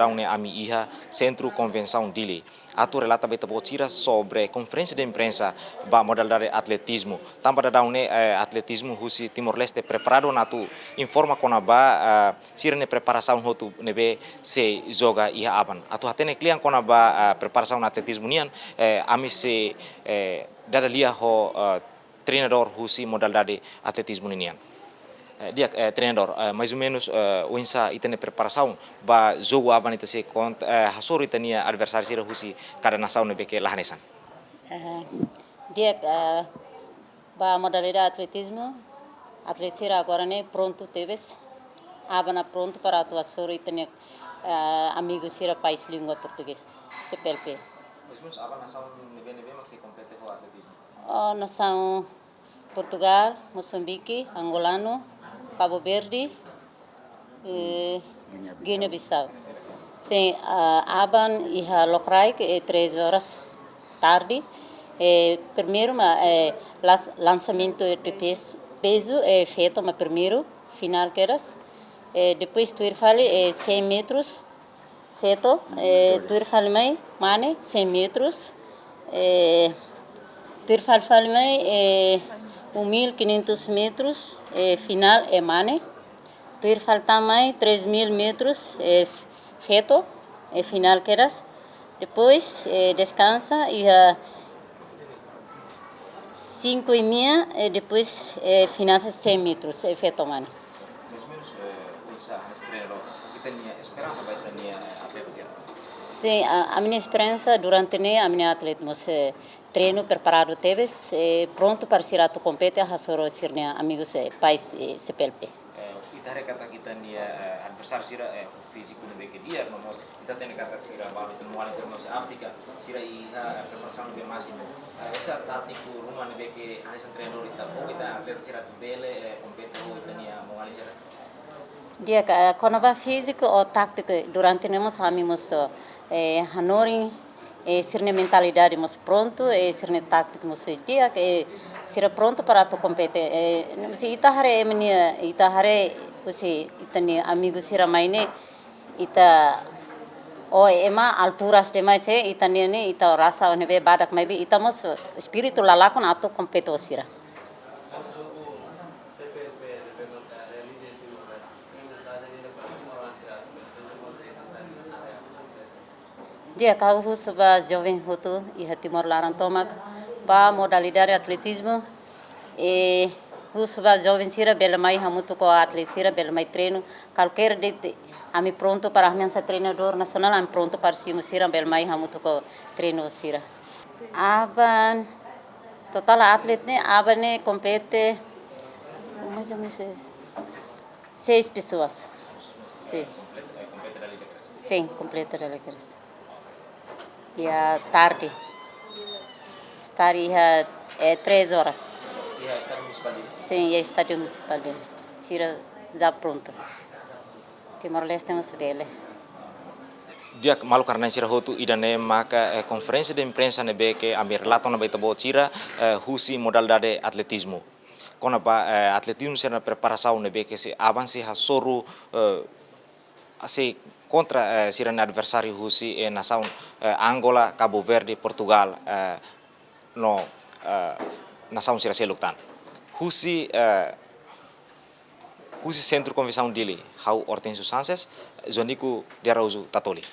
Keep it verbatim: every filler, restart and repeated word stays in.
Daudaun ne'e ami iha Sentru Konvensaun Dili atu relata ba ita-boot sira sobre konferénsia de imprensa ba modalidade atletizmu. Tanba daudaun ne'e, eh, atletizmu husi Timor-Leste preparadu ona atu informa kona-ba, eh, sira-nia preparasaun hotu ne'ebé sei joga iha aban. Atu hatene kle'an kona-ba, eh, preparasaun atletizmu nian, eh, ami sei, eh, dada lia ho, eh, treinadór husi modalidade atletizmu ninian. Eh, di'ak, eh, treinadór, eh, mais ou menus, eh, oinsá ita-nia preparasaun ba jogu aban ita sei kont-, eh, hasoru ita-nia adversáriu sira husi kada nasaun ne'ebé ke la hanesan? Eh, di'ak, eh, ba modalidade atletizmu, atleta sira agora ne'e prontu tebes, aban ne'e prontu para atu hasoru ita-nia, eh, amigu sira país língua portugés, C P L P. Mais ou menus aban nasaun ne'ebé, ne'ebé mak sei kompete ho atletizmu? Oh, nasaun Portugal, Mosambike, Angolanu, Kabu Verdi, eh, Guiné-Bissau. Guiné-Bissau. Sin, ah, aban iha lokraik, eh, três horas tarde. Eh, primeiru mak, eh, las-, lansamentu de pes-, pezu, eh, feto mak primeiru, finál kedas. Eh, depois tuir fali, eh, cem metros, feto, eh, tuir fali mai mane, cem metros, eh, tuir fali fali mai, eh, um mil e quinhentos metros, eh, finál, eh, mane, tuir fali tan mai três mil metros, eh, feto, eh, finál kedas. Depois, eh, deskansa, iha cinco e meia, eh, depois, eh, finál cem metros, eh, feto mane. Mais ou menus, eh, oinsá, hanesan treinadór, ita-nia esperansa ba ita-nia, eh, atleta sira? Sin, a, ami-nia esperansa durante ne'e, ami-nia atleta mós, eh, treinu preparadu tebes, eh, prontu para sira atu kompete, hasoru sira-nia amigus, eh, país, eh, C P L P. Eh, ita haree katak ita-nia, eh, adversáriu sira, eh, fíziku ne'ebé ke di'ak, no mós ita hatene katak sira balu ita-nia maun-alin sira mós Áfrika, sira iha, eh, preparasaun ne'ebé másimu. Eh, oinsá tátiku ruma ne'ebé ke hanesan treinadór ita fó ita atleta sira atu bele, eh, kompete ho ita-nia maun-alin sira? Di'ak, eh, kona-ba fíziku ou tátiku, durante ne'e mós ami mós, eh, hanorin, eh, sira-nia mentalidade mós prontu, eh, sira-nia tátiku mós di'ak, eh, sira prontu para atu kompete. Eh, se ita haree ema nia, ita haree husi ita-nia amigu sira mai ne'e, ita, o ema alturas demais, eh, ita-nia ne'e, ita rasa ne'ebé badak maibé ita mós espíritu lalakon atu kompete ho sira. Di'ak, ha'u husu ba joven hotu iha Timor laran tomak ba modalidade atletizmu. Eh, husu ba joven sira bele mai hamutuk ho atleta sira bele mai treinu. Kualkér de'it ami prontu para, hanesan treinadór nasionál, ami prontu para simu sira bele mai hamutuk ho treinu sira. Aban, totál atleta ne'e, aban ne'e kompete, mais ou menus, eh, seis pessoas. Sin. Sin, kompleta dala kedas. Iha tarde. Estádiu iha, eh, três horas. Iha estádiu munisipál Dili? Sin, iha estádiu munisipál Dili. Sira já prontu. Timor-Leste mós bele. Di'ak, maluk rona-na'in sira hotu, ida-ne'e maka, eh, konferénsia de imprensa ne'ebé ke ami relata ona ba ita-boot sira, eh, husi modalidade atletizmu. Kona-ba, eh, atletizmu sira-nia preparasaun ne'ebé ke sei aban sei hasoru, eh, sei kontra, eh, sira-nia adversáriu husi, eh, nasaun, eh, Angola, Kabu Verdi, Portugal, eh, no, eh, nasaun sira seluk tan. Husi, eh, husi Sentru Konvensaun Dili, ha'u Hortensio Sanches, João Nico de Araújo Tatoli.